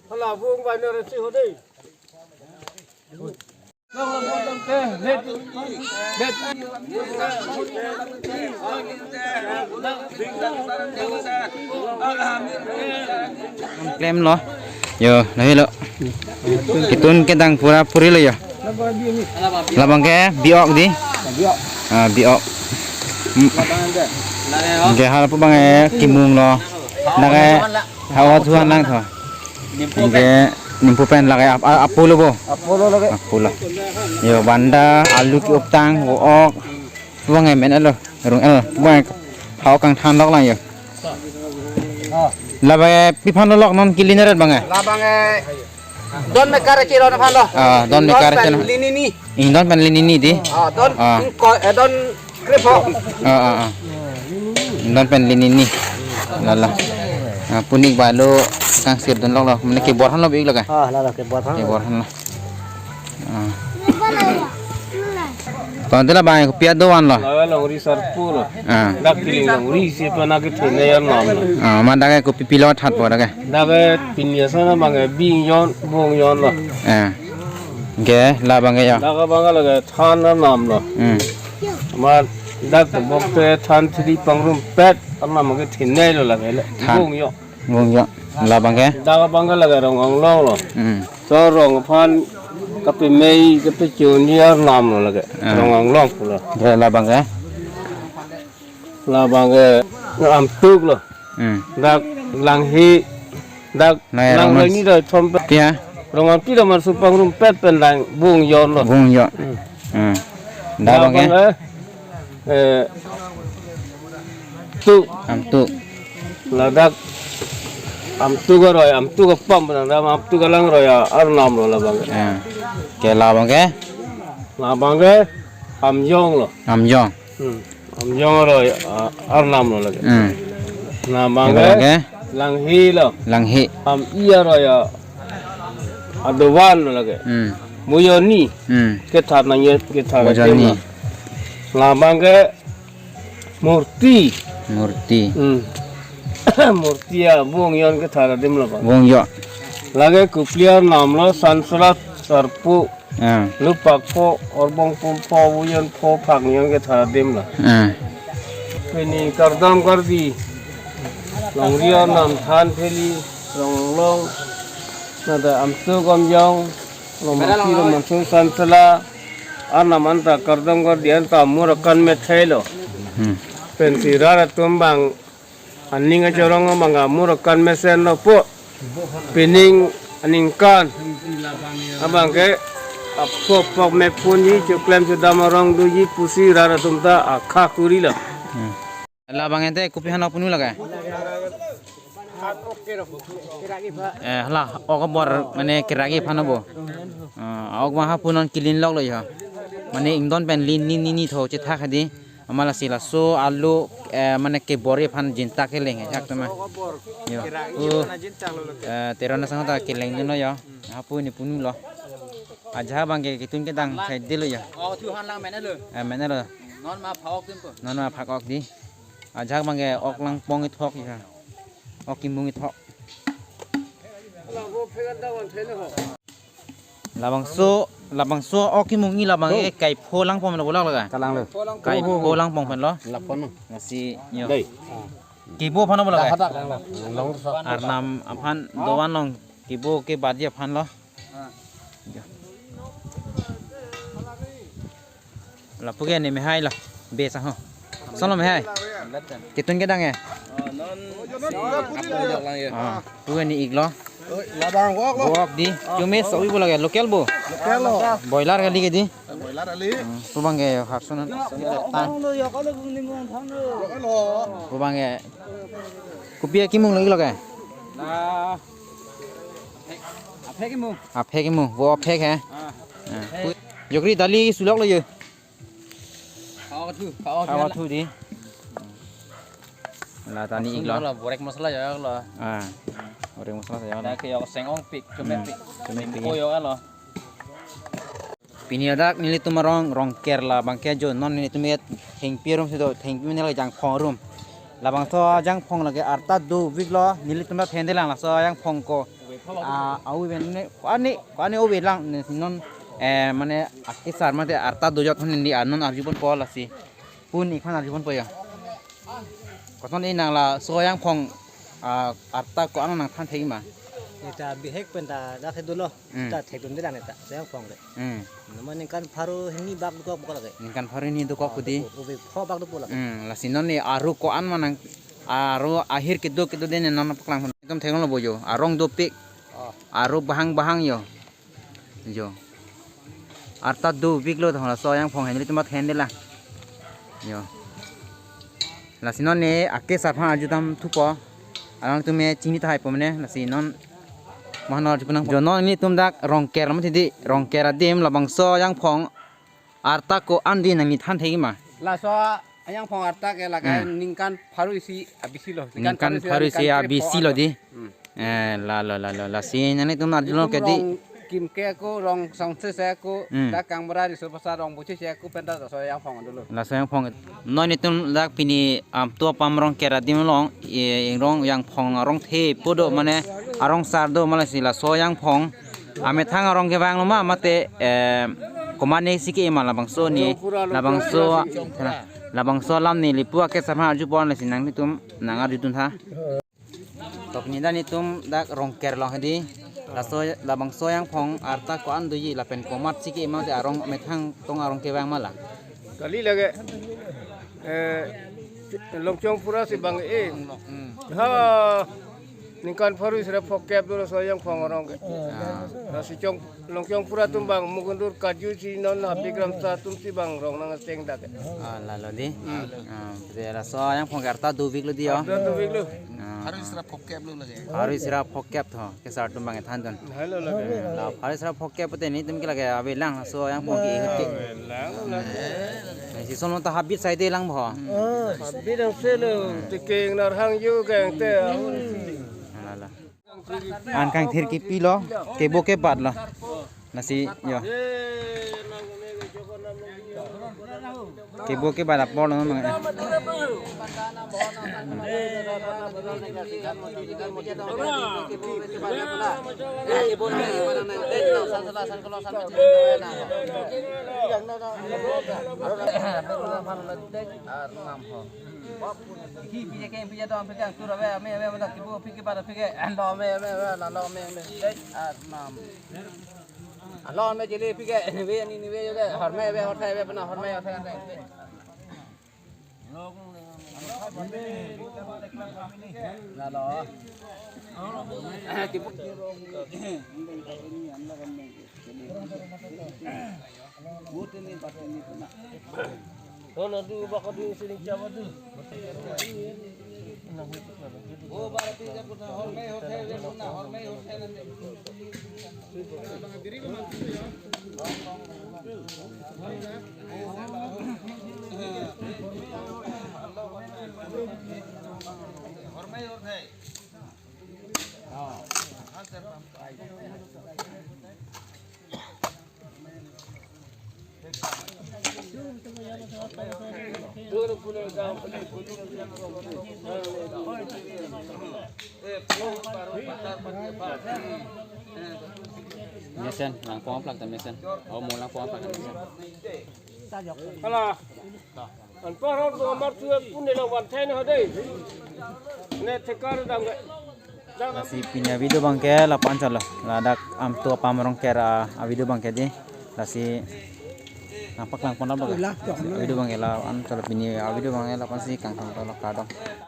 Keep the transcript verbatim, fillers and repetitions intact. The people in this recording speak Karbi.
Hala, bung bai nara si ho dei. Klem lo. Yo, lahelo. Ketun kedang pura puri lo yo. Labang ke biok dei. Ah, biok. Hmm. Ke halapu abang ke kimung lo. Nake hawa thuan lang tho. Ke nimpu pen lake ap-, a-, apolo bo. Apolo lake. Apolo. Yo, banda, alu ke-optang, ok. Abang ke men-et lo, rung-et lo. Abang ke hawa kangthan lok lang yo. Ah. Labang ke pi aphan lok non kili neret abang ke? Labang ke don mekar chiro na aphan lo. Ah, don mekar chiro. Don pen linini. Ing don pen linini dei. Ah, don, ah, ingkoi, eh, don krepho. Ah, ah, ah. Ing don pen linini. Lala. Ah, punik ba lo kangsir dun lok lo. Mane kebor aphan lo bi-ik lo ke? Ah, lala, kebor aphan lo. Kebor aphan lo. Ah. Tangte labang ke kopi adovan lo? Labang longri sarpo lo. Ah. Dak piling longri si pen akethenei arnam lo. Ah, ma dak ke kopi pilo thatpo dak ke? Dak ke pini ason abang ke bung jon, bung jon lo. Ah. Ke labang ke ya? Dak abang ke lake than arnam lo. Hmm. Ma dak tebok te than thiri pangrumpet arnam akethenei lo lake le. Than. Bung jon. Bung jon. Labang ke? Dak abang ke lake Rong Anglong lo. Hmm. So Rong aphan kapemei kapechunji arnam lo lake. Ah. Rong Anglong pulo. Ke labang ke? Labang ke Amtuk lo. Hmm. Dak Langhi, dak Langhi Rong Langhi doi thom pe. Tia? Rong Amtuk doi mar supang rumpet pen lang bung jon lo. Bung jon. Hmm. Hmm. Dak abang ke? Labang ke, eh, Tuk. Amtuk. Ladak Amtuk aroi, Amtuk apam pen dak Amtuk alang aroi arnam lo labang ke. Ya. Ke labang ke? Labang ke Amjong lo. Amjong. Hmm. Amjong aroi, ah, arnam lo lake. Hmm. Labang ke? Labang ke? Langhi lo. Langhi. Am-i aroi, ah, adovan lo lake. Hmm. Mujoni. Hmm. Kethar nangji, kethar Mujoni. Adim lo. Labang ke Murti. Murti. Hmm. Murti ya, bung jon kethar adim lo abang. Bung jon. Lake kopili arnam lo, Sansala Sarpo. Ah. Lupak pho, Orbong pum pho, Vujon pho, phak jon kethar adim lo. Ah. Pini kardom kardi, longri arnam than theli, Rong Anglong, nada Amtuk Amjong, Rong Mati, Rong Manso, Sansala arnam anta kardom kardi anta mur akan methai lo. Hmm. Pensi rat atum abang aning achorong abang ke mur akan mesen lo po. Pining aningkan abang ke apok pok mekpunji, choklem chodam arong doji pusi rat atum ta akha kuri lo. Hmm. Labang ente kopi aphan ok punu lake? Eh, hala, ok bor mane keragi aphan bo. Ah, ok ma ha punon kilin lok lo ya. Mane ing don pen linini tho chethak hadi. Amat lasi laso alu, eh, mane kebor aphan jinta keleng, eh, jak tema. Yo. Uh, eh, Teron asang ta keleng dun lo yo. Hapu ni punu lo. Ajahak abang ke ketun kedang sai dei lo yo. Oh, thu han lang men lo. Eh, men lo. Non ma phak ok dei po. Non ma phak ok dei. Ajahak abang ke ok lang pong ithok yo. Ok kimung ithok. Labangso, labangso ok kimung-i labang ke kaipho lang pon lo bulak laga. Kalang lo. Kaipho lang pon pen lo. Lapon. Lasi yo. Dei. Kibo aphan lo bulak. Hadak lang lo. Long so. Arnam aphan dovan long kibo ke baji aphan lo. Yo. Lapu ke ne mehai la. Be sa ho. Solo mehai. Ketun kedang ya? Ah, pu ke ne ik lo. Labang wok lo. Wok dei. Cumi so-i bo lake. Local bo. Local lo. Boiler kali ke dei. Boiler kali. Hmm, pu abang ke harsun. Tang. Pu abang ke. Kopi akimung lagi lo ke? Nah. Phek imu. Ah, phek imu. Vo phek he. Ah. Ah. Jokri dali sulok lo yo. Khawa thu, khawa Khawa thu. Thu di. La ta ni ik lo. Lo, borek masala ya lo. Ah. Borek masala ya lo. Dak ke yok seng ongpik, cuma Hmm. pik. Cuma pik. Ko yok lo. Pini ladak nelitum arong Rongker labang ke jo, non nelitum et thengpi arum si do, thengpi mene la Jangphong arum. Labangso Jangphong lake arta dovik lo, nelitum ta thendelang laso Jangphong ko. Ah, au ben ne, ko-an ne, ko-an ne ove lang ne non, eh, mane akesar mate arta dojot hon ni anon arju ponpo lasi. Pun ik aphan arju ponpo ya. Koson e nang laso Jangphong, ah, arta ko-an nangthan thek ma? Neta bihek pen ta dak he dolo. Hmm. Ta thekdunde lang neta, laso Jangphong ke. Hmm. Nama ningkan pharo hini bak dokok bokok lake. Ningkan pharo hini dokok kudi. Ove pho bak dokok lake. Hmm, lasi non ne aro ko-an ma nang, aro ahir kedo kedo den non paklang. Itum thenglo bo jo. Arong dopik. Oh. Aro bahang bahang yo. Jo. Arta dovik lo thong laso Jangphong henli tumat hendelang. Jo. Lasi non ne akesar aphan arju tam thupo. Alangtum me chini tahai po mene lasi non. Mahanor jupunang. Jo non nelitum dak Rongker lam thidi, Rongker adim labangso Jangphong arta ko-an di nangli than thek ma? Laso Jangphong arta ke lake Hmm. ningkan pharo isi abisi lo. Ningkan pharo isi abisi lo di. Hmm. Eh, la lo, la lo, lasi nelitum arjulo ke di. Rong Kimke ko, Rong Songse se ko, Hmm. dak Kangbura Riso Pasar, Rong Buchi se ko, pen ta laso Jangphong dolo. Laso Jangphong. Non nelitum dak pini amtu apam Rongker adim along, e, ingrong Jangphong arong the po do mane arong sar do ma lasi laso Jangphong amethang arong kevang lo ma mate, eh, komat ne si ke ma labangso ne, labangso, labangso alam ne lipu akesar aphan arju pon lasi nangtum nang arju dun tha. To pini ta nelitum dak Rongker along hedi. Laso labangso Jangphong arta ko-an doji lapen komat si ke ma te arong methang tong arong kevang ma la. Kali lake, eh, Longchong Pura si bang e. Hmm. Ha, ningkan pharo isi ra phokep dolo laso Jangphong arong ke. Ah. Lasi chong Longchong Pura atum bang Mukundur Kaju si non Habib Ramsa atum si bang rong nang cheng dak. Ah, la lo di. Hmm. Ah, te laso Jangphong arta dovik lo di yo. Arta dovik lo. Ah. Pharo isi ra phokep lo lake. Pharo isi ra phokep tho. Kesar atum bang than dun. Halo lake. La pharo isi ra phokep te nelitum ke lake avelang laso Jangphong ke ihut ke. Avelang lake. Nang si son ta habit sai de lang bo. Ah, habit ang selo. Tiking nar hang yo kang te. La la. An kangthir kipi lo, kebo kebat lo. Lasi, yo. Kebo kebat apor lo mang. Hi, pije ke, pije dong, pije ang tur ave, ame, ame, ame, kipu, pije pada, pije, ando, ame, ame, ame, ando, ame, ame, dek, ah, nam. Ando, ame, jili, pije, nive, ani, nive, yoke, horme, ave, horthe, ave, pina, horme, horthe, ande. Lalo. Kipu. Mesen, langpong aplak ta mesen. Oh, mo langpong aplak ta mesen. Hala. Anpar hor do amar tu pun de la wan thai na dei. Ne thekar dam ge. Lasi pini avideo abang ke lapu-an chalo. Ladak amtu apam Rongker avideo abang ke di. Lasi nangpaklang pon lo. Avideo abang ke lapu-an chalo, pini avideo abang ke lapu-an si kangthang tolo, kardom.